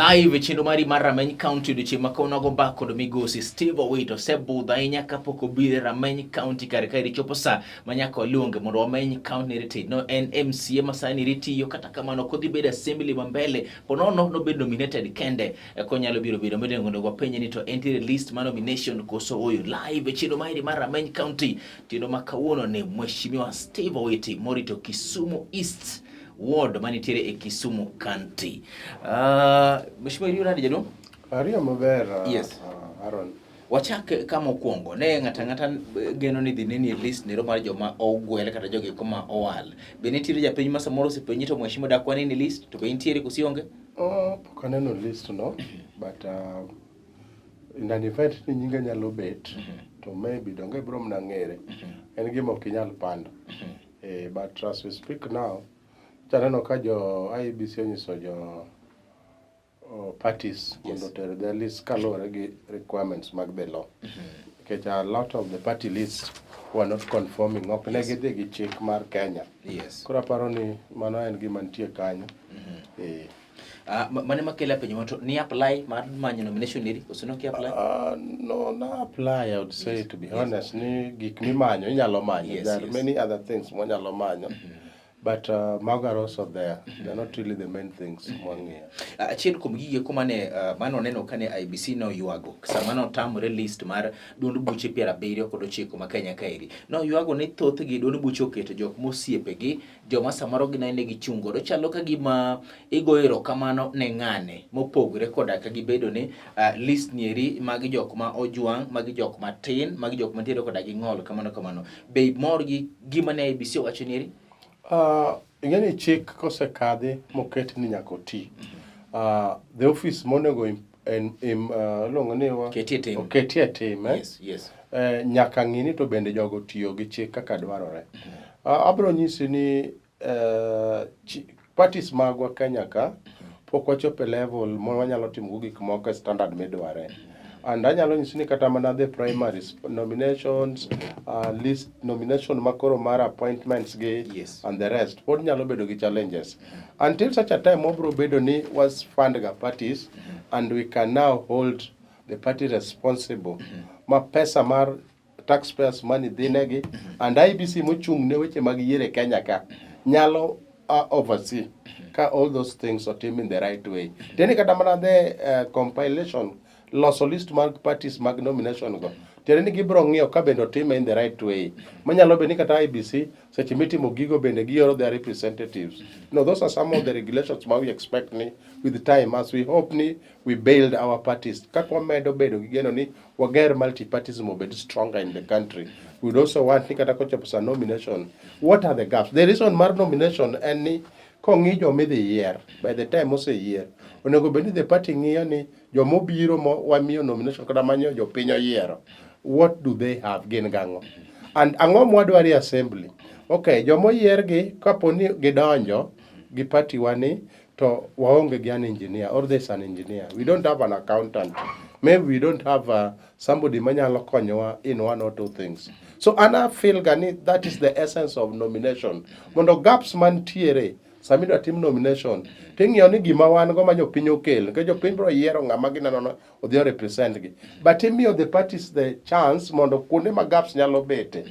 Live chenro mari mar Rameny County odiochieng' ma kawuono wago mbaka kod migosi Steve Owito osebudho ahinya kapok obiro e Rameny County kar kaeri chopo sa ma nyaka waluonge mondo wameny county ni no en MCA ma sani ritiyo kata kamano kodhi bedo assembly ma mbele ponono nobedo nominated kende konyalo biro bedo mondo onego wapenje ni to entiere list mar nomination koso oyo. Live chenro mari mar Rameny County tiendo ma kawuono ni Mheshimiwa Steve Owiti morito Kisumu East Ward manitiere e Kisumu County. Mheshimiwa, iriyo nade jaduong'? Ariyo maber, Yes. Aaron. Wachak kama okwongo. Ne ng'ata ng'ata geno ni dhi neni e list nero mar joma ogwel kata jogo eko ma owal. Be nitiere japiny ma samoro osepenji to mheshimiwa dak waneni list to be intiere koso ionge? Oh, pok aneno list no, but in an event ni nyinga nyalo bet, to maybe donge bro mana ng'ere. En gima ok inyal pando. But as we speak now, chaneno ka jo IEBC onyiso jo parties mondo oter their list kaluwore gi requirements mag the law. Nikech a lot of the party lists were not conforming, ok ne gidhi gi chik mar Kenya. Koro aparo ni mano en gima nitie kanyo. Mane makelo penjo to ni apply mar manyo nomination eri koso nok apply? No, na apply, I would say, to be honest, ni gik mimanyo inyalo manyo. There are many other things mwanyalo manyo. But mago are also there. They're not really the main things mwang'iyo. Achiel kuom gigi eko mane waneno kane IEBC noywago sama notamore list mar duond buche 79 ma Kenya kaeri. Noywago ni thothgi duond buche oketo jok mosiepegi, joma samoro ginene gichung' godo. Chalo ka gima igoyo erokamano ne ng'ane mopogore koda ka gibedo ni list nieri magi jok ma ojwang', magi jok matin, magi jok mantiere koda gi ng'ol kamano kamano. Be imor gi gima ne IEBC owacho nieri? Ing'e ni chik kosekadhi moket ni nyaka oti. The office monego iluongo ni Ketie tim. Oketie tim, eh? Yes. Nyaka ng'i ni to bende jogo tiyo gi chik kaka dwarore. Abiro nyisi ni parties magwa Kenya ka pok wachopo e level ma wanyalo timo go gik moko e standard midware. And anyalo nyisi ni kata mana the primaries nominations, list nomination makoro mar appointments gi and the rest pod nyalo bedo gi challenges. Until such a time wabro bedo ni was fund ga parties and we can now hold the party responsible ma pesa mar taxpayers money dhi negi and IEBC mochung' ne weche mag yiero e Kenya ka nyalo oversee ka all those things otim in the right way. Tiende kata mana the compilation loso list mag parties mag nomination go tiende ni gibiro ng'iyo ka bende otime in the right way manyalo bedo ni kata IEBC seche mitimo gigo bende gioro their representatives. No, those are some of the regulations ma we expect ni with time, as we hope ni we build our parties kaka wamedo bedo gi geno ni wager multipartyism obed stronger in the country. We would also want ni kata kochopo sa nomination, what are the gaps? The reason mar nomination en ni kong'i jomidhi yier, by the time oseyier onego bed ni the party ng'iyo ni jomobiro mo wamiyo nomination kata manyo jopiny oyiero, what do they have, gin gang'o and ang'o mwadwaro e assembly. Okay, jomoyier gi kapo ni gidonjo gi party wa ni to waonge gi an engineer or there's an engineer, we don't have an accountant, maybe we don't have somebody manyalo konyowa in one or two things. So an I feel ga ni that is the essence of nomination, mondo gaps mantiere sama idwa tim nomination ting'iyo ni gima wan go ma jopiny okel, nikech jopiny biro yiero ng'ama gineno no odhi o represent gi, but imiyo the parties the chance mondo kuonde ma gaps nyalo bete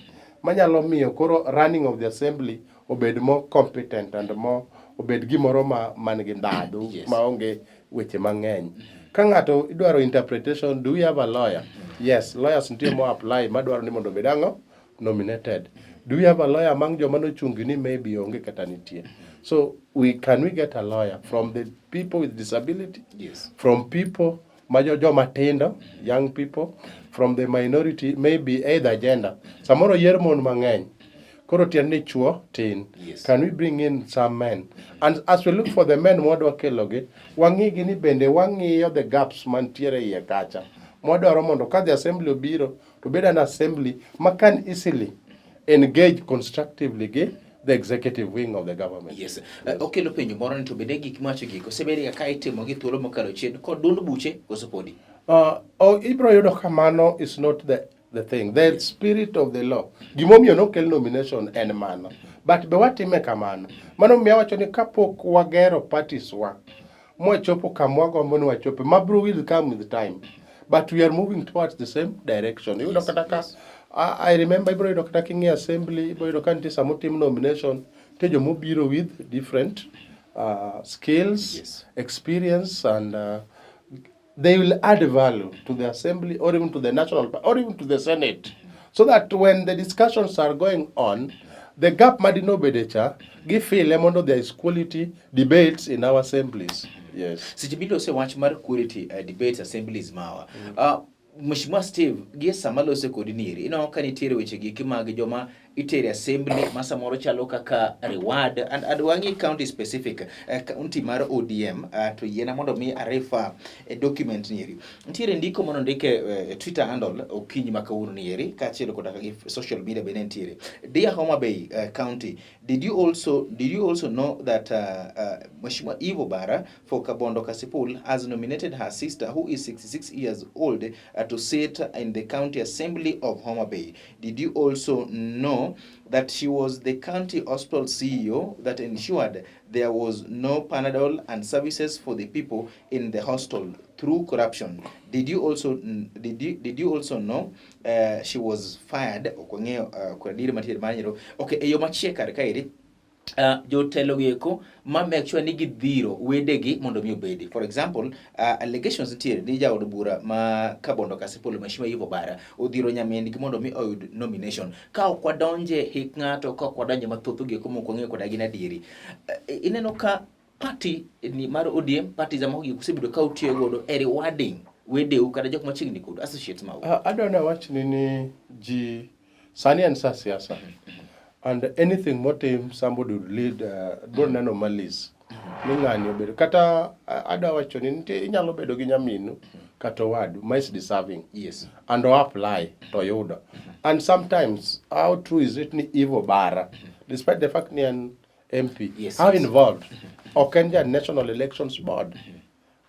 manyalo miyo koro running of the assembly obed more competent and more obed gimoro ma man gi ndhadhu maonge weche mang'eny. Ka ng'ato idwaro interpretation, do we have a lawyer? Yes, lawyers nitie mo apply madwaro ni mondo obed ang'o nominated. Do we have a lawyer among joma nochungi ni maybe onge kata nitie? So we can we get a lawyer from the people with disability, from people ma joma tindo, young people, from the minority, maybe either gender. Samoro yier mon mang'eny koro tiend ni chuo tin. Can we bring in some men? And as we look for the men mwadwa kelogi, wang'igi ni bende wang'iyo the gaps mantiere iye kacha mwadwaro mondo ka the assembly obiro to bed an assembly ma can easily engage constructively gi the executive wing of the government. Yes. Okelo penjo moro ni to bende gik miwacho gi osebed ka itimo gi thuolo mokalo chien kod duond buche koso podi? Oh, ibro yudo kamano is not the thing. The spirit of the law. Gimomiyo nokel nomination en mano. But be watime kamano. Mano miyo awacho ni kapok wagero parties wa, Mwachopo kamwagombo ni wachope. Mabro will come with time. But we are moving towards the same direction. Iyudo kata ka I remember ibro yudo kata king'iyo assembly, ibro yudo ka nitie samotim nomination, nitie jomobiro with different skills, experience and they will add value to the assembly or even to the national or even to the senate, so that when the discussions are going on, the gap madino bede cha gifile mondo there is quality debates in our assemblies. Yes. Seche milose wach mar quality debates assemblies mawa, Mheshimiwa Steve, gie sama lose kodi nieri, ineno ka nitiere weche giki mag joma itere assembly ma samoro chalo kaka reward and wang'i county specific, county mar ODM, to yiena mondo mi arefa e document nieri. Nitiere ndiko mano ndike e Twitter handle okinyi ma kawuono nieri, kaachiel koda gi social media bende nitiere. Dear Homa Bay County, did you also know that Mheshimiwa Eve Obara for Kabondo Kasipul has nominated her sister, who is 66 years old, to sit in the County Assembly of Homa Bay? Did you also know that she was the county hospital CEO that ensured there was no Panadol and services for the people in the hospital through corruption? Did you also know she was fired? Ok wang'eyo kod adieri mantiere mar. Okay, e yo machiek kar kaeri, jotelo gieko ma make sure ni gidhiro wedegi mondo mi obedi. For example, allegations nitiere ni jaod bura ma Kabondo Kasipul, Mheshimiwa Eve Obara, odhiro nyamin-gi mondo mi oyud nomination. Ka ok wadonje hik ng'ato, ka ok wadonje mathoth gieko mok wang'eyo koda gin adieri. Ineno ka party ni mar ODM, parties mamoko gi osebedo ka utiyo godo e rewarding wedeu kata jok machiegni kodu, associates mau. Adwa ni awachni ni ji sani en sa siasa and anything motim, somebody would lead, bro neno malice ni ng'ani obedo kata adwa wacho ni nitie inyalo bedo gi nyaminu kata owadu ma is deserving and o apply to yudo. And sometimes, how true is it ni Eve Obara, despite the fact ni en MP, how involved, ok en ja National Elections Board,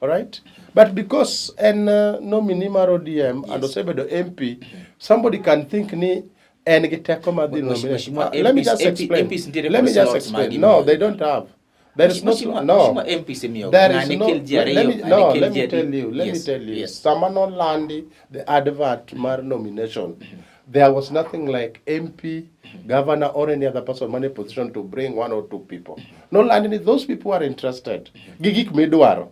alright, but because en nominee mar ODM and osebedo MP, somebody can think ni en gi teko mar dhi nominate. Mheshimiwa, Let me MPs just explain. MPs nitiere Let me kod just slots explain. magi No, miyo. they don't have. There is no no. Mheshimiwa, MPs imiyo. There is Ng'ani no. kel ji Let ariyo, me, ng'ani no, kel let ji me adi. tell you. Let me tell you. Sama nolandi the advert mar nomination, there was nothing like MP, governor, or any other person mane position to bring one or two people. Nolandi ni those people are interested. Gi gik midwaro.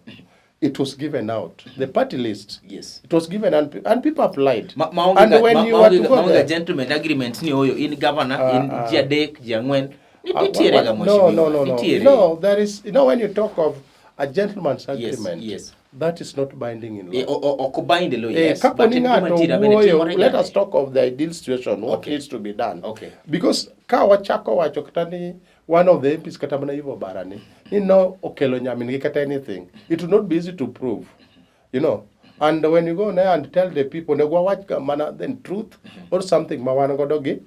It was given out. The party list. It was given and people applied. Ma, maonge And ga, when ma, you were maonge to ga, go maonge there, gentleman agreement ni oyo in governor, in ji adek, ji ang'wen. Nitiere ga, No, mheshimiwa. no. Nitiere. No, there is, when you talk of a gentleman's agreement, that is not binding in law. Ok bind the law, Eh, yes. kapo But ni en gima ng'ato nitiere bende wuoyo, timore let ga. us talk of the ideal situation, what needs to be done. Because ka wachako wacho kata ni one of the MPs, kata mana Eve Obara ni no okelo nyamin gi kata anything, it will not be easy to prove. And when you go there and tell the people, nego wawach ka mana then truth or something ma wan godo gi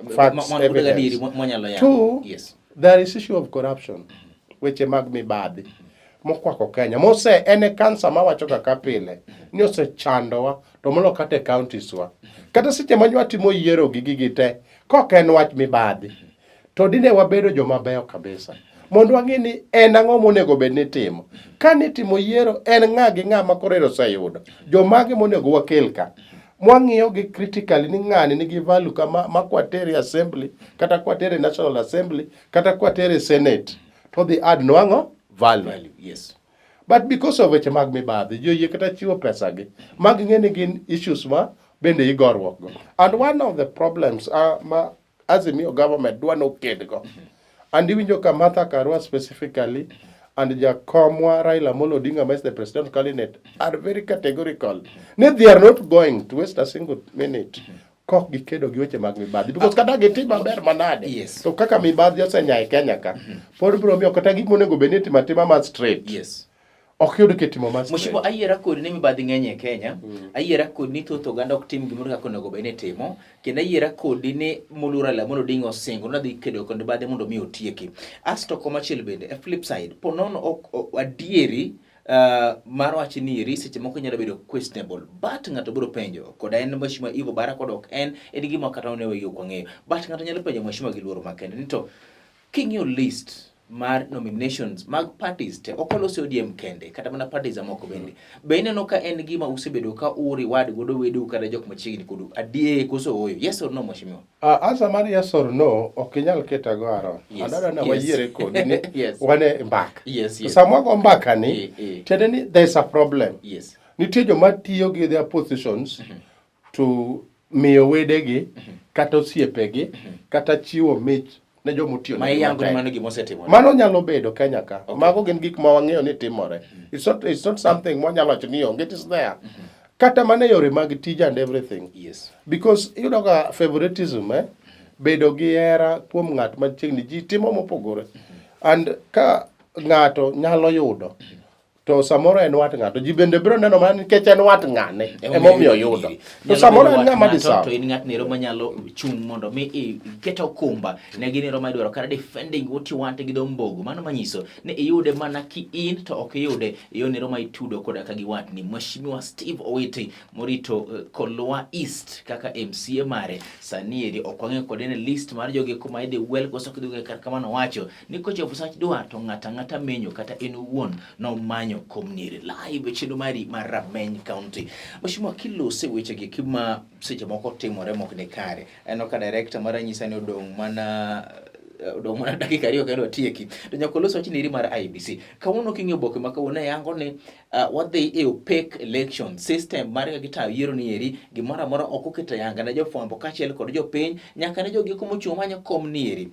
facts, Wan godo gadieri evidence. mwanyalo yango. Two, there is issue of corruption, weche mag mibadhi mokwako Kenya mose en e kansa mawacho kaka pile ni osechandowa to molo kata e counties wa, kata seche ma watimo yiero gi gigi te, kok en wach mibadhi to dine wabedo joma beyo kabisa mondo wang'e ni en ang'o monego bed ni itimo ka nitimo yiero, en ng'a gi ng'a ma koro ero oseyudo jomage monego wakel ka mwang'iyo gi critically ni ng'ani nigi value kama ma kwatere assembly, kata kwatere National Assembly, kata kwatere Senate, to dhi add nwang'o value. Value, yes. But because of weche mag mibadhi, ji oyie kata chiwo pesa gi mag ng'e ni gin issues ma bende igoruok go. And one of the problems ma Azimio government dwa nokedgo, and iwinjo ka Martha Karua specifically and jakomwa Raila Amolo Odinga, ma is the presidential candidate, are very categorical ni they are not going to waste a single minute kok gikedo gi weche mag mibadhi, because kata gitim maber manade, to kaka mibadhi osenya e Kenya ka, pod biro miyo kata gik monego bed ni itimo atima ma straight ok yud kitimo ma straight. Mheshimiwa, ayiera kodi ni mibadhi ng'eny e Kenya. Ayiera kodi ni thoth oganda ok tim gimoro kaka onego bed ni timo. Kendo ayiera kodi ni moluor Raila Amolo Odinga osingo nodhi kedo kod mibadhi mondo mi otieki. Asto komachielo bende, e flip side, po nono ok adieri mar wach ni eri seche moko nyalo bedo questionable, but ng'ato biro penjo koda en Mheshimiwa Eve Obara kod ok en en gima kata one wegi ok wang'eyo, but ng'ato nyalo penjo mheshimiwa gi luoro makende ni to king'iyo list Mar nominations mag parties te ok olos ODM kende kata mana parties mamoko bende. Be ineno ka en gima usebedo ka u reward godo wedeu kata jok machiegni kodu adier koso ooyo? Yes or no mheshimiwa? Answer mar yes or no ok inyal keta go Aaron. Adwaro ni wayiere kodi ni wan e mbaka. Yes. Sama wago mbaka ni, tiende ni there is a problem. Nitie joma tiyo gi their positions to miyo wedegi kata osiepegi kata chiwo mich ne joma otiyo Ma iyango ni mano gima osetimore. Mano nyalo bedo Kenya ka. Mago gin gik ma wang'eyo ni timore. It's not something mwanyalo wacho ni onge, it is there. Kata mana e yore mag tij and everything. Because iyudo ga favoritism, bedo gi hera kuom ng'at machiegni ji timo mopogore. And ka ng'ato nyalo yudo to samoro en wat ng'ato ji bende biro neno mana nikech en wat ng'ane emomiyo oyudo to samoro en ng'ama deserve. To in ng'at nero manyalo chung' mondo mi iket okumba ne ginero ma idwaro kata defending what you want gi dho mbogo mano manyiso ni iyude mana ki in to ok iyude e yo nero ma itudo koda ka gi watni. Mheshimiwa Steve Owiti morito Kolwa East kaka MCA mare sani eri ok wang'eyo kode ne list mar jogi kuma idhi wel koso ok idhi wel kar kamano wacho ni kochopo sach dwar to ng'ato ang'ata menyo kata en owuon nomanyo kom nieri live e chenro mari mar Rameny County. Mheshimiwa kilose wechegi kima seche moko timore mok ni kare. Aneno ka director mara nyisa ni odong' mana dakika 2 kendo watieki. To nyaka walos wach ni mar IEBC. Kawuono king'iyo oboke ma kawuono yango ni wadhi e opaque election system mar kaka itayo yiero ni eri gimoro amora ok oketo ayanga ne jofwambo kaachiel kod jopiny nyaka ne jogi mochung' manyo kom ni eri.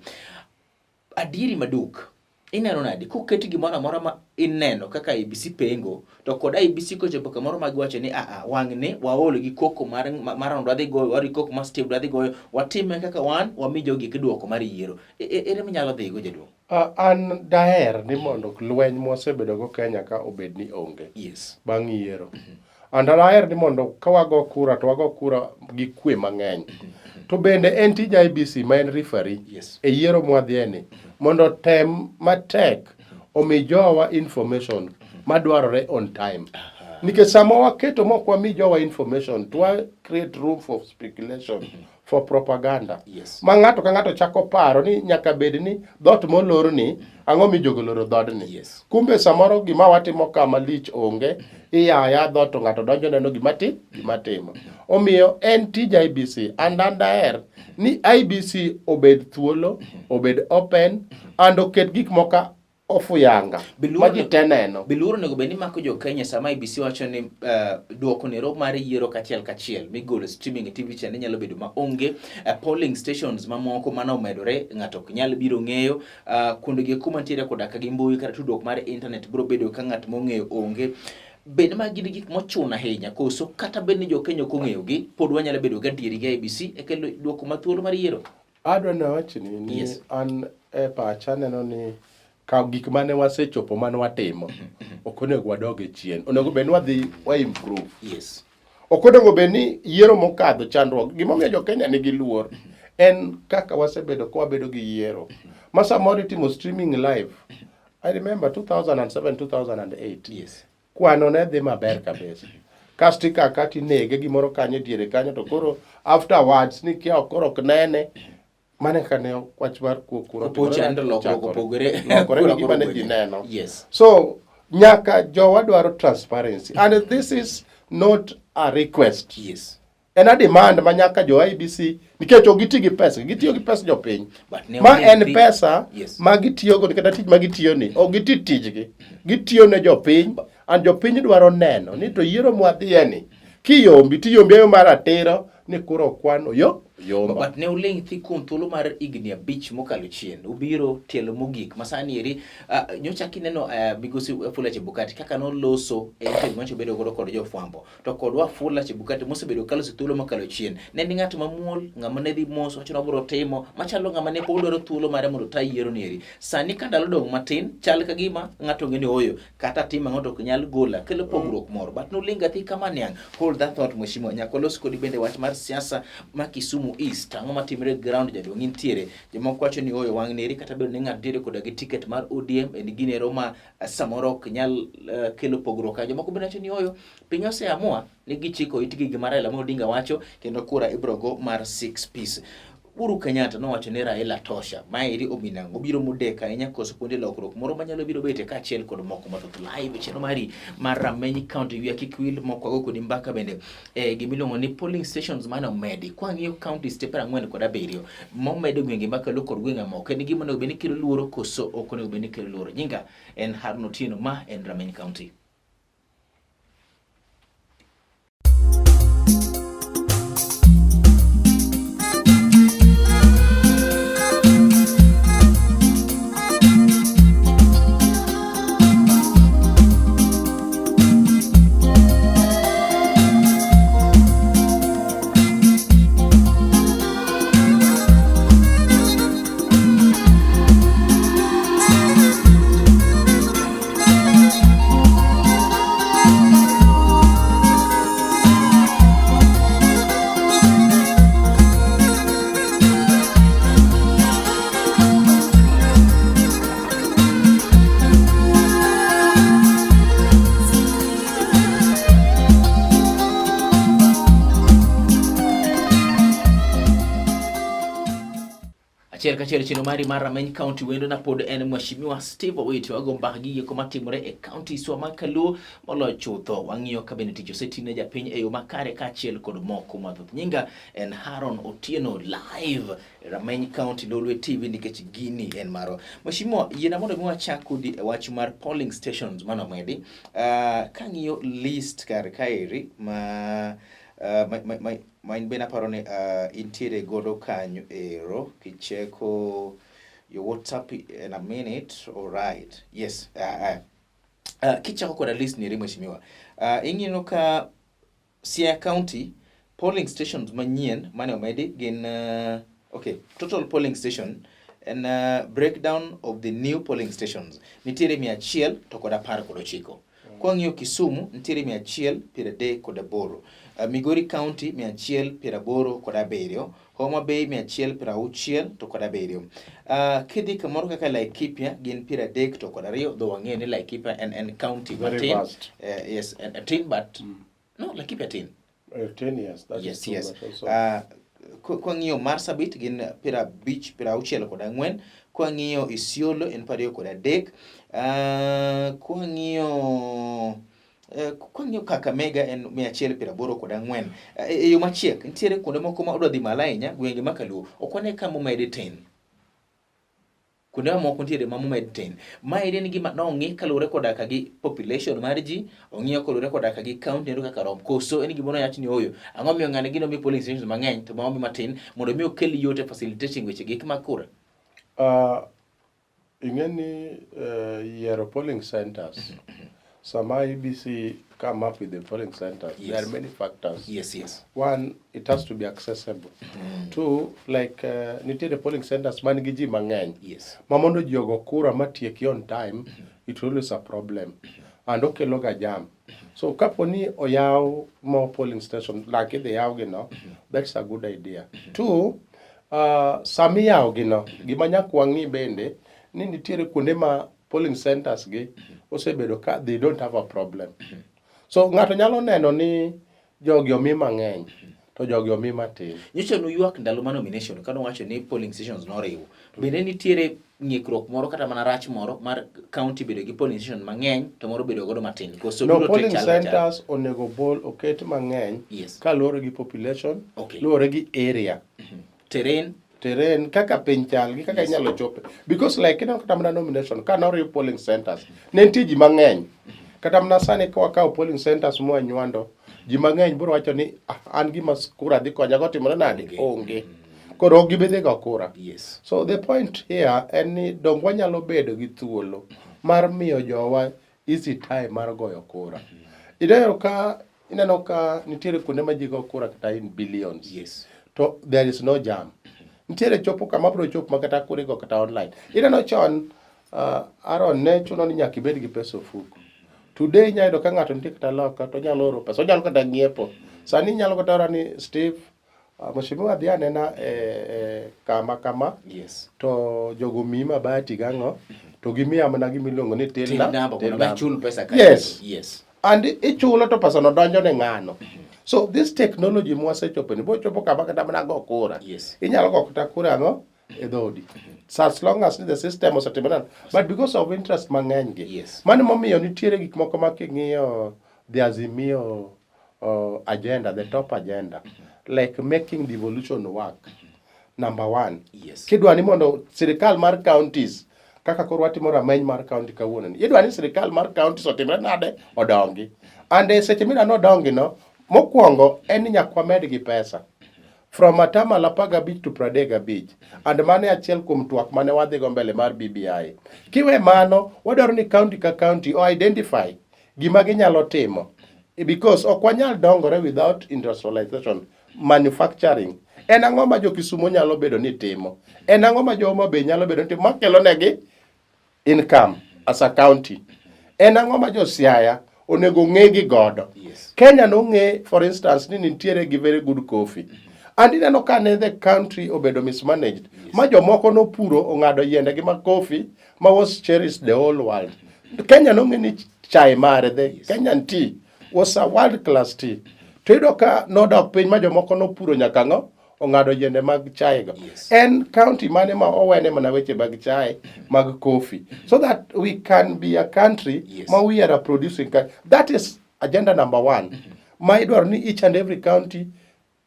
Adieri maduk ineno nade koket gimoro amora ma ineno kaka IEBC pengo to kod IEBC kochopo kamoro ma giwacho ni aa wang'ni waol gi koko mar round wadhi goyo wadhi koko mar Steve wadhi goyo watime kaka wan wami jogi duoko mar yiero. Ere minyalo dhigo jaduong'? An daher ni mondo lweny mwasebedo go Kenya ka obed ni onge bang' yiero. And daher ni mondo ka wago kura to wago kura gi kwe mang'eny. To bende en tij IEBC ma en referee e yiero mwadhiye ni mondo tem matek omi jowa information madwarore on time. Nikech sama waketo mok wami jowa information to wa create room for speculation, for propaganda. Ma ng'ato ka ng'ato chako paro ni nyaka bed ni dhoot molorni, ang'o mijogo loro dhoodni? Kumbe samoro gima watimo ka malich onge, iyaya dhoot to ng'ato donjo neno gima timo. Omiyo en tij IEBC and an daher ni IEBC obed thuolo, obed open and oket gik moko ofuyanga ma ji te neno. Be luoro onego bed ni mako jo Kenya sama IEBC wacho ni duoko nero mar yiero kachiel kachiel migolo streaming e TV channel nyalo bedo maonge, polling stations mamoko mano omedore ng'ato ok nyal biro ng'eyo kuonde gi kuma nitiere koda ka gi mbui kata tudruok mar internet biro bedo ka ng'at mong'eyo onge. Bed ma gin gik mochuno ahinya koso kata bed ni jo Kenya ok ong'eyo gi pod wanyalo bedo gadieri gi IEBC e kelo duoko ma thuolo mar yiero. Adwa ni awachni ni an e pacha aneno ni kaw gik mane wasechopo mane watimo ok onego wadog e chien, onego bed ni wadhi wa improve. Ok onego bed ni yiero mokadho chandruok gimomiyo jo Kenya nigi luor en kaka wasebedo ka wabedo gi yiero ma samoro itimo streaming live. I remember 2007 2008 kwano ne dhi maber kabisa kasto ikaka tinege gimoro kanyo e diere kanyo to koro afterwards ni kia koro ok nene mane ka ne wach mar kuo kura Opo chando lokruok opogore. Lokore gi gima ne ji neno. So nyaka jowa dwaro transparency and this is not a request. En a demand ma nyaka jo IEBC nikech ok giti gi pesa, gitiyo gi pesa jopiny. But ne Ma onge en pesa ma gitiyogo kata tich ma gitiyo ni ok giti tijgi. Gitiyo ne jopiny and jopiny dwaro neno ni to yiero mwadhiye ni kiyombi tiyombi e yo mar ratiro ni kura okwan oyo yomba. But ne uling' thi kuom thuolo mar higni 5 mokalo chien. Ubiro tielo mogik ma sani eri nyocha kineno migosi Wafula Chebukati kaka noloso e interview manyocha obedo godo kod jofwambo to kod Wafula Chebukati mosebedo kaloso thuolo mokalo chien. Ne en ng'at mamuol, ng'ama ne dhi mos, wacho ni obiro timo, machalo ng'ama ne pod dwaro thuolo mare mondo ota yiero ni eri. Sani ka ndalo dong' matin, chal ka gima ng'ato ong'e ni ooyo, kata tim ang'o to ok nyal gola, kelo pogruok moro. But nuling' athi kama niang'. Hold that thought mheshimiwa. Nyaka walos kodi bende wach mar siasa ma Kisumu East. Ang'o matimore e ground jaduong' intiere? Jomoko wacho ni ooyo wang' neri kata bedo ni ng'ato nitiere koda gi ticket mar ODM en ginero ma samoro ok nyal kelo pogruok. Ka jomoko bende wacho ni ooyo piny oseamua ni gichiko itgi gima Raila Amolo Odinga wacho kendo kura ibiro go mar 6 piece. Uhuru Kenyatta nowacho ni Raila tosha. Maeri ominang'o obiro modek ahinya koso kuonde lokruok moro manyalo biro bete kaachiel kod moko mathoth. Live chenro mari mar Rameny County wiya kik wil moko wago kodi mbaka bende e gimiluongo ni polling stations mane omedi. Kwang'iyo counties te 47 momed e gwenge ma Kaluo kod gwenge moko en gima onego bed ni kelo luoro koso ok onego bed ni kelo luoro. Nyinga en Harun Otieno, ma en Rameny County. Achiel kachiel chenro mari mar Rameny County wendo na pod en Mheshimiwa Steve Owiti wago mbaka gi gigo matimore e county swa ma Kaluo moloyo chutho wang'iyo ka bende tich osetine japiny e yo makare kaachiel kod moko mathoth. Nyinga en Haron Otieno live e Rameny County Lolwe TV nikech gini en marwa. Mheshimiwa, yiena mondo mi wachak kodi e wach mar polling stations mano omedi. Kang'iyo list kar kaeri ma ma in bende aparo ni intiere godo kanyo ero kicheko your WhatsApp in a minute. All right. Yes. Kichako koda list ni eri mheshimiwa. Ing'ino ka Siaya County polling stations manyien mane omedi gin okay, total polling station en breakdown of the new polling stations nitiere 119. Kwang'iyo Kisumu nitiere 138. Migori County 187, Homa Bay 167. Kidhi kamoro kaka Laikipia gin 32, though wang'eyo ni Laikipia en county matin. Yes, en tin but no, Laikipia tin. 10 years, that yes, is too yes. much also. Kwang'iyo Marsabit gin 564, kwang'iyo Isiolo en 23, kwang'iyo Kakamega en 184. E yo machiek nitiere kuonde moko ma odwa dhi malo ahinya, gwenge ma Kaluo ok wane ka momedi tin. Kuonde mamoko nitiere ma momed tin. Maeri en gima nong'i kaluwore koda ka gi population mar ji, ong'iyo kaluwore koda ka gi county ero kaka rom. Koso en gima noyach ni ooyo, ang'o miyo ng'ani gino mi polling stations mang'eny to ma omi matin mondo mi okel yot e facilitating weche gi mag kura. Ing'e ni yiero polling centers sama IEBC come up with the polling centers, yes. There are many factors. Yes, yes. One, it has to be accessible. Two, like nitiere polling centers man gi ji mang'eny. Yes. Ma mondo ji ogo kura matieki on time, it always a problem. And okelo ga jam. So kapo ni oyaw more polling station, like idhi yaw gi no, that's a good idea. Two, sama iyaw gi no, gima nyaka wang'i bende, ni nitiere kuonde ma polling centers gi osebedo ka they don't have a problem. So ng'ato nyalo neno ni jogi omi mang'eny to jogi omi matin. Nyocha nuywak ndalo ma nomination kane owacho ni polling stations noriw. Bende nitiere ng'ikruok moro kata mana rach moro mar county bedo gi polling station mang'eny to moro bedo godo matin? Koso No, duto te polling chal ka chal? centers onego bol oket mang'eny Yes. kaluwore gi population, Okay. luwore gi area. Terrain. Terrain kaka piny chal gi kaka inyalo chope. Because like ineno kata mana nomination ka noriw polling centers ne nitie ji mang'eny. Kata mana sani ka wakawo polling centers moa Nywando, ji mang'eny biro wacho ni ah, an gima kura dhi konya go timore nade? Onge. Koro ok gibi dhi go kura. Yes. So the point here en ni dong wanyalo bedo gi thuolo mar miyo jowa easy time mar goyo kura. Ineno ka nitiere kuonde ma ji go kura kata in billions. Yes. To there is no jam. Nitiere chopo kama biro chopo ma kata kura igo kata online. Ineno chon Aaron ne chuno ni nyaka ibed gi pesa ofuko. Today inyalo yudo ka ng'ato nitie kata loka to onyalo oro pesa, onyalo kata ng'iepo. Sani inyalo kata ora ni Steve, mheshimiwa dhi anena e kama kama. Yes. To jogo miyi mabati gang'o to gimiya mana gima iluongo ni till Till number, till mondo number. achul pesa ka. Yes. Yes. And ichulo to pesa no donjo ne ng'ano. So this technology mwasechopo ni bochopo kama kata mana go kura. Inyalo go kata kura ang'o e dhoodi. So as long as the system osetimo nano. But because of interest mang'eny gi. Mano momiyo nitiere gik moko ma king'iyo the Azimio agenda, the top agenda, like making devolution work. Number one. Kidwa ni mondo sirikal mar counties kaka koro watimo rameny mar county kawuono ni idwa ni sirikal mar counties otimre nade odongi. And e seche midwa ni odongi no, mokwongo en ni nyaka wamed gi pesa from atamalo 15 to 35, and mano e achiel kuom twak mane wadhigo mbele mar BBI. Kiwe mano, wadwaro ni county ka county o identify gima ginyalo timo, because ok wanyal dongore without industrialization, manufacturing. En ang'o ma jo Kisumo nyalo bedo ni timo? En ang'o ma jo Homa Bay nyalo bedo ni timo makelo negi income as a county? En ang'o ma jo Siaya onego ng'e gi godo? Kenya nong'e, for instance, ni nitiere gi very good coffee. And ineno ka ne the country obedo mismanaged, ma jomoko nopuro ong'ado yiende gi mag coffee ma was cherished the whole world. Kenya nong'e ni chai mare, the Kenyan tea, was a world class tea. To iyudo ka nodok piny ma jomoko nopuro nyaka ang'o? Ong'ado yiende mag chai go. En county mane ma owene mana weche mag chai, mag coffee, so that we can be a country ma we are a producing country. That is agenda number one. Ma idwaro ni each and every county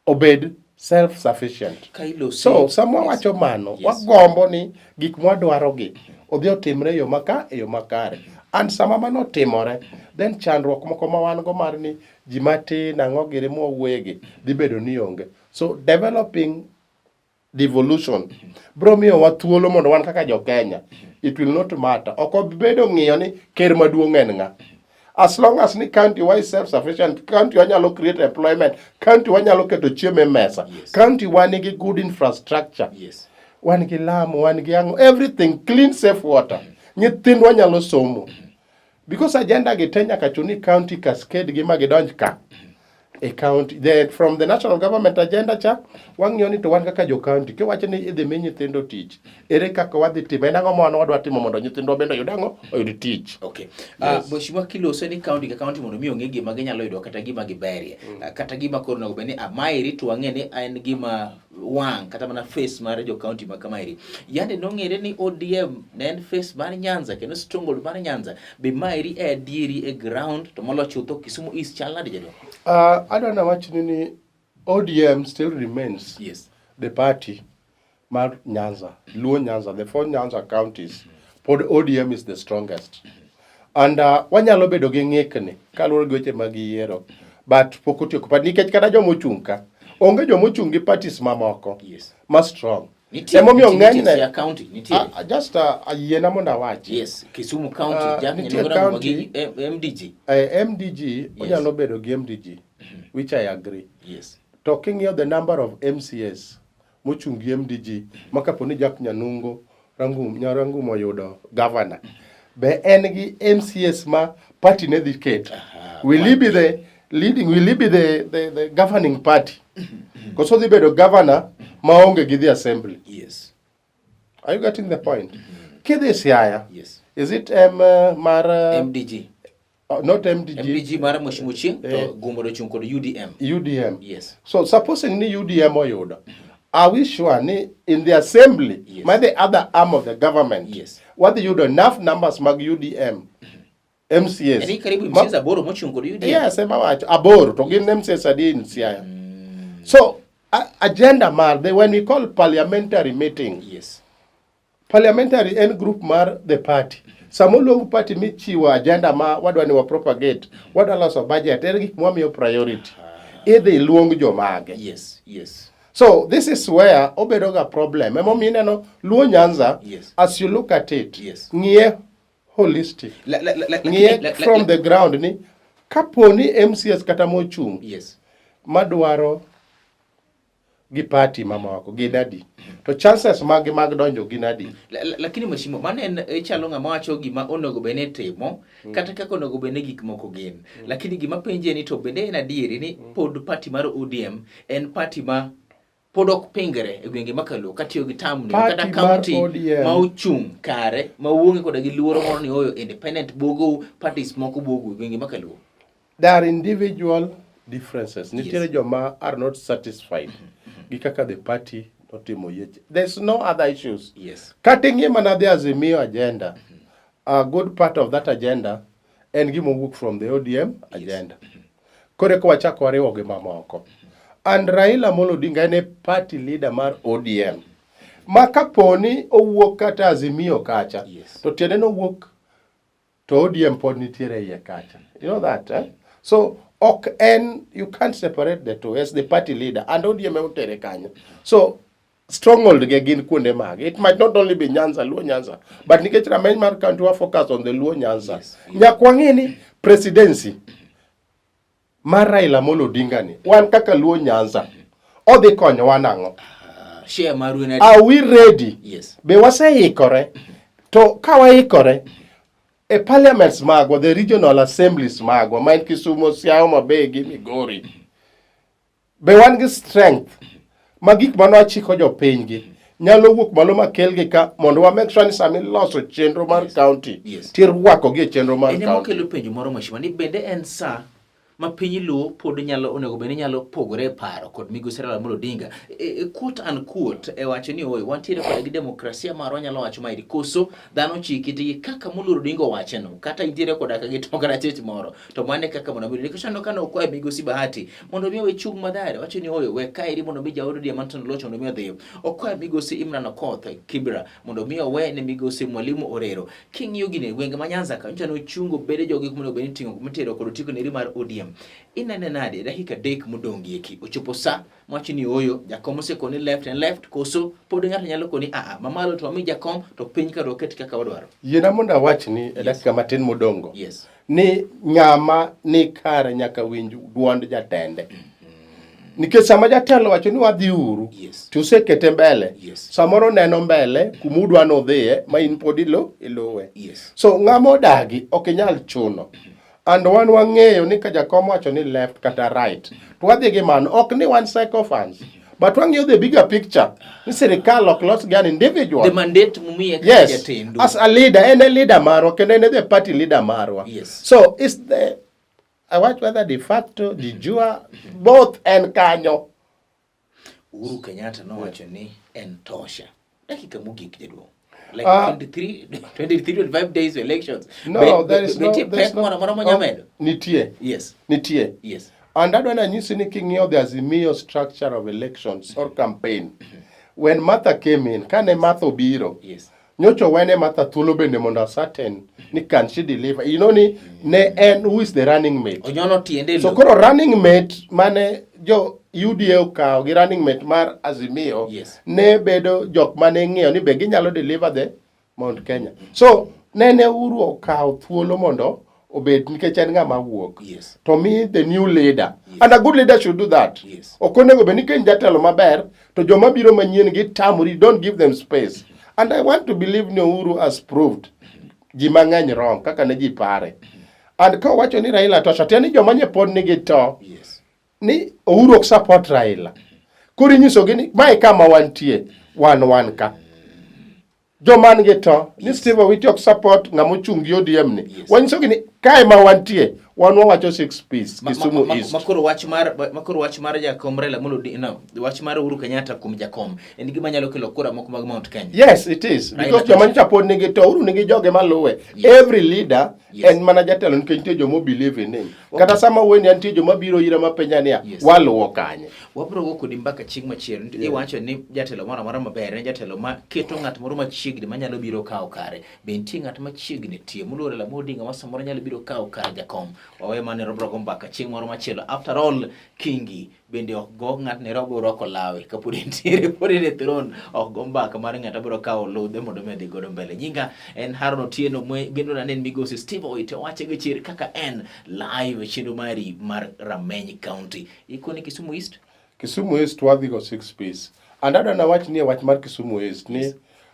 obed self sufficient. Ka ilosi So sama wawacho mano, wagombo ni gik mwadwaro gi odhi otimre e yo maka e yo makare. And sama mano otimore, then chandruok moko ma wan go mar ni ji matin ang'o giri mwawuoye gi dhi bedo ni onge. So developing devolution bro miyowa thuolo mondo wan kaka jo Kenya, it will not matter. Ok obi bedo ng'iyo ni ker maduong' en ng'a. As long as ni county wa is self sufficient, county wa nyalo create employment, county wa nyalo keto chiemo e mesa, county wa nigi good infrastructure. Wan gi lamo, wan gi ang'o, everything clean, safe water. Nyithindwa nyalo somo. Because agenda gi te nyaka chun ni county cascade gi ma gidonj ka e county. From the national government agenda cha, wang'iyo ni to wan kaka jo county, kiwacho ni idhi mi nyithindo tich, ere kaka wadhi timo? En ang'o ma wan wadwa timo mondo nyithindwa bende oyud ang'o? Oyud tich. Okay. Mheshimiwa, kilose ni county ka county mondo mi ong'e gima ginyalo yudo kata gima giberie. Kata gima koro onego bed ni maeri to wang'e ni en gima wang' kata mana face mar jo county ma kamaeri. Yande nong'ere ni ODM ne en face mar Nyanza kendo stronghold mar Nyanza. Be maeri e adieri e ground to molo chutho Kisumu East chal nade jaduong'? Adwa nawachni ni ODM still remains the party mar Nyanza, Luo Nyanza, the four Nyanza counties. Pod ODM is the strongest. And wanyalo bedo gi ng'ikni kaluwore gi weche mag yiero, but pok otieko. But nikech kata joma ochung' ka, onge joma ochung' gi parties mamoko ma strong. Nitie, Emomiyo nitie, nitie ng'enyne Siaya County, nitie. Just yiena mondo awachi. Yes, Kisumu County, Jack nitie Nyanungo Ramogi county gi MDG. MDG onyalo bedo gi MDG, which I agree. To king'iyo the number of MCAs mochung' gi MDG, ma kapo ni Jack Nyanungo Rangum, Nyarangum oyudo governor, be en gi MCAs ma party ne dhi keto? Will he be the leading, will he be the governing party? Koso dhi bedo governor maonge gi the assembly? Are you getting the point? Kidhi Siaya, is it M mar MDG? Not MDG. MDG mar Mheshimiwa Ochieng, to Gumbo ochung' kod UDM. UDM. Yes. So supposing ni UDM oyudo, are we sure ni in the assembly, ma the other arm of the government, wadhi yudo enough numbers mag UDM MCAs? En karibu MCAs 8 mochung' kod UDM. Yes, ema wacho 8 to gin MCAs adi in Siaya? So agenda mar the, when we call parliamentary meeting, parliamentary en group mar the party. Sama oluong party michiwo agenda ma wadwa ni wa propagate, wadwa loso budget, en gik mwamiyo priority. Idhi luong jomage. So this is where obedo ga problem. Emomiyo ineno Luo Nyanza, as you look at it, ng'iye holistic. Ng'iye from the ground ni kapo ni MCAs kata mochung' madwaro gi party mamoko gin adi, to chances mag mag donjo gin adi? Lakini mheshimiwa, mano en ichalo ng'ama wacho gima onego bed ni timo, kata kaka onego bed ni gik moko gin. Lakini gima penje ni to bende en adieri ni pod party mar ODM en party ma pod ok pingre e gwenge ma Kaluo katiyo gi term ni, Party kata mar county ODM. ma ochung' kare ma uonge koda gi luoro moro ni oyo independent buogo parties moko buogo e gwenge ma Kaluo. They are individual Differences. Nitiere joma are not satisfied gi kaka the party notimo yeche. There's no other issues. Kata ing'iye mana the Azimio agenda, a good part of that agenda en gima owuok from the ODM agenda. Koro eka wachako wariwo gi mamoko. And Raila Amolo Odinga en e party leader mar ODM. Ma kaponi owuok kata Azimio kacha, to tiende nowuok to ODM pod nitiere e iye kacha. You know that, eh? So ok en, you can't separate the two as the party leader and ODM ema otere kanyo. So stronghold ge gin kuonde mage. It might not only be Nyanza, Luo Nyanza, but nikech rameny mar county wa focus on the Luo Nyanza. Nyaka wang'e ni presidency mar Raila Amolo Odinga ni wan kaka Luo Nyanza odhi konyowa nang'o? Share maru en Are we ready? Yes. Be waseikore? To ka waikore e parliaments magwa, the regional assemblies magwa, ma en Kisumu, Siaya, Homa Bay gi Migori, be wan gi strength ma gik mane wachiko jopiny gi nyalo wuok malo makelgi ka mondo wa make sure ni sama iloso chenro mar county tirwakogi e chenro mar En ema county. okelo penjo moro mheshimiwa ni bende en sa ma piny Luo pod nyalo onego bed ni nyalo pogore e paro kod migosi Raila Amolo Odinga quote unquote e wacho ni oyo wantiere kode gi demokrasia marwa nyalo wacho maeri koso dhano chiki tigi kaka moluor Odinga owacheno kata intiere koda ka gi tonga rachich moro to mano e kaka mondo mi nikech aneno ka nokwayo migosi Bahati mondo mi owe chung' Mathare wacho ni oyo we kaeri mondo mi jaod ODM Anton Loch mondo mi odhiyo okwayo migosi Imran Okoth Kibra mondo mi owe ne migosi Mwalimu Orero. King'iyo gini e gwenge ma Nyanza ka nyocha nochungo bede jogi kuma onego bed ni iting'o mitero kod otiko neri mar ODM. Inene nade dakika 3 modong' gi eki ochopo sa mawacho ni ooyo jakom osekoni left and left koso pod ng'ato nyalo koni aa mamalo to wami jakom to piny ka to waket kaka wadwaro. Yiena mondo awachni e dakika matin modong'go Yes. ni ng'ama ni kare nyaka winj duond jatende. Nikech sama jatelo wacho ni wadhi uru, to usekete mbele. Samoro neno mbele kuma udwa ni udhiye ma in pod iluwe. So ng'ama odagi ok inyal chuno. And wan wang'eyo ni ka jakom wacho ni left kata right, to wadhi gi mano. Ok ni wan sycophants, but wang'iyo the bigger picture ni sirikal ok los gi an individual. The mandate mumiye kaka jatendu. As a leader, en e leader marwa kendo en e the party leader marwa. So is the I watch whether de facto, de jure, both en kanyo. Uhuru Kenyatta nowacho ni en tosha. Dakika mogik jaduong'. Like 23, 23, 25 days to elections. No, there is no, nitie there is pek no, moro amora monya oh, medo? Nitie. Yes. Nitie. Yes. And adwa nanyisi ni king'iyo the Azimio structure of elections or campaign, when Martha came in, kane Martha obiro, nyocha owene Martha thuolo bende mondo ascertain ni can she deliver. You know ni ne en who is the running mate. Onyono tiende So lo. koro running mate mane jo UDA okawo gi running mate mar Azimio ne bedo jok mane ng'iyo ni be ginyalo deliver the Mount Kenya. So nene Uhuru okawo thuolo mondo obed nikech en ng'ama wuok. To mi the new leader. And a good leader should do that. Ok onego bed ni ka in jatelo maber to joma biro manyien gi tamori, don't give them space. And I want to believe ni Uhuru has proved ji mang'eny wrong kaka ne ji pare. And ka owacho ni Raila tosha, tiende ni joma nye pod nigi to ni Uhuru ok support Raila. Koro inyisogi ni mae kama wantie, wan wan ka. Joma nigi to ni Steve Owiti ok support ng'ama ochung' gi ODM ni. Wanyisogi ni kae ma wantie, wan wawacho 6 piece Kisumu East. Makoro wach mar jakom Raila Amolo Odinga, no, wach mar Uhuru Kenyatta kuom jakom en gima nyalo kelo kura moko mag Mount Kenya. Yes, it is. Raila Because joma nyocha pod nigi to Uhuru nigi joge maluwe. Every leader en mana jatelo nikech nitie joma believe in him. Kata sama wuoyo ni nitie joma biro ira mapenja niya, waluwo kanye? Wabiro go kodi mbaka chieng' machielo. Iwacho ni jatelo moro amora maber en jatelo ma keto ng'at moro machiegni manyalo biro kawo kare. Be nitie ng'at machiegni tie moluoro Raila Amolo Odinga ma samoro nyalo biro kawo kar jakom? Wawe mano wabiro go mbaka chieng' moro machielo. After all, Kingi bende ok go ng'at Nairobi orwako lawe kapod entiere pod en e throne, ok go mbaka mar ng'at abiro kawo ludhe mondo mi odhi godo mbele. Nyinga en Haron Otieno, gendo na en migosi Steve Owiti, owache gi chir kaka en live e chenro mari mar Rameny County. Ikoni Kisumu East? Kisumu East wadhi go 6 piece. And adwa nawach ni e wach mar Kisumu East ni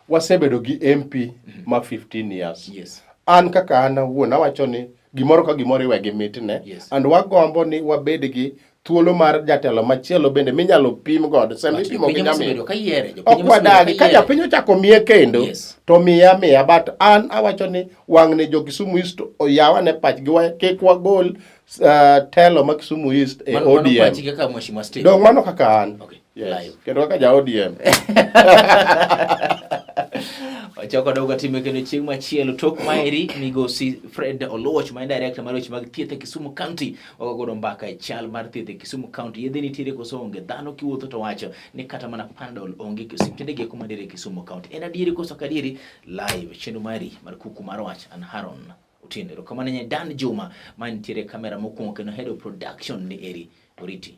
wasebedo gi MP ma 15 years. An kaka an awuon awacho ni gimoro ka gimoro iwe gi mitne. And wagombo ni wabed gi thuolo mar jatelo machielo bende minyalo pim godo sama But ipimo gi jopiny nyamin osebedo ka yiere, jopiny ok osebedo ka wadagi ka yiere. japiny ochako miye kendo Yes. to miya miya but an awacho ni wang'ni jo Kisumu East oyawane pachgi wa kik wagol telo ma Kisumu East e Mano- mano ODM pachi kaka Mheshimiwa Steve. dong mano kaka an Okay, yes. live. Kendo kaka ja ODM. Wachako dogo time kendo chieng' machielo tok maeri migosi Fred Oluoch ma en director mar weche mag thieth e Kisumu County wago godo mbaka e chal mar thieth e Kisumu County. Yedhe nitiere koso onge? Dhano kiwuotho to wacho ni kata mana Panadol onge e osiptende gi eko mantiere e Kisumu County. En adieri koso ok adieri? Live chenro mari mar kuku mar wach an Haron Otieno. Erokamano ne Dan Juma mantiere e kamera mokwongo kendo head of production ni eri Oriti.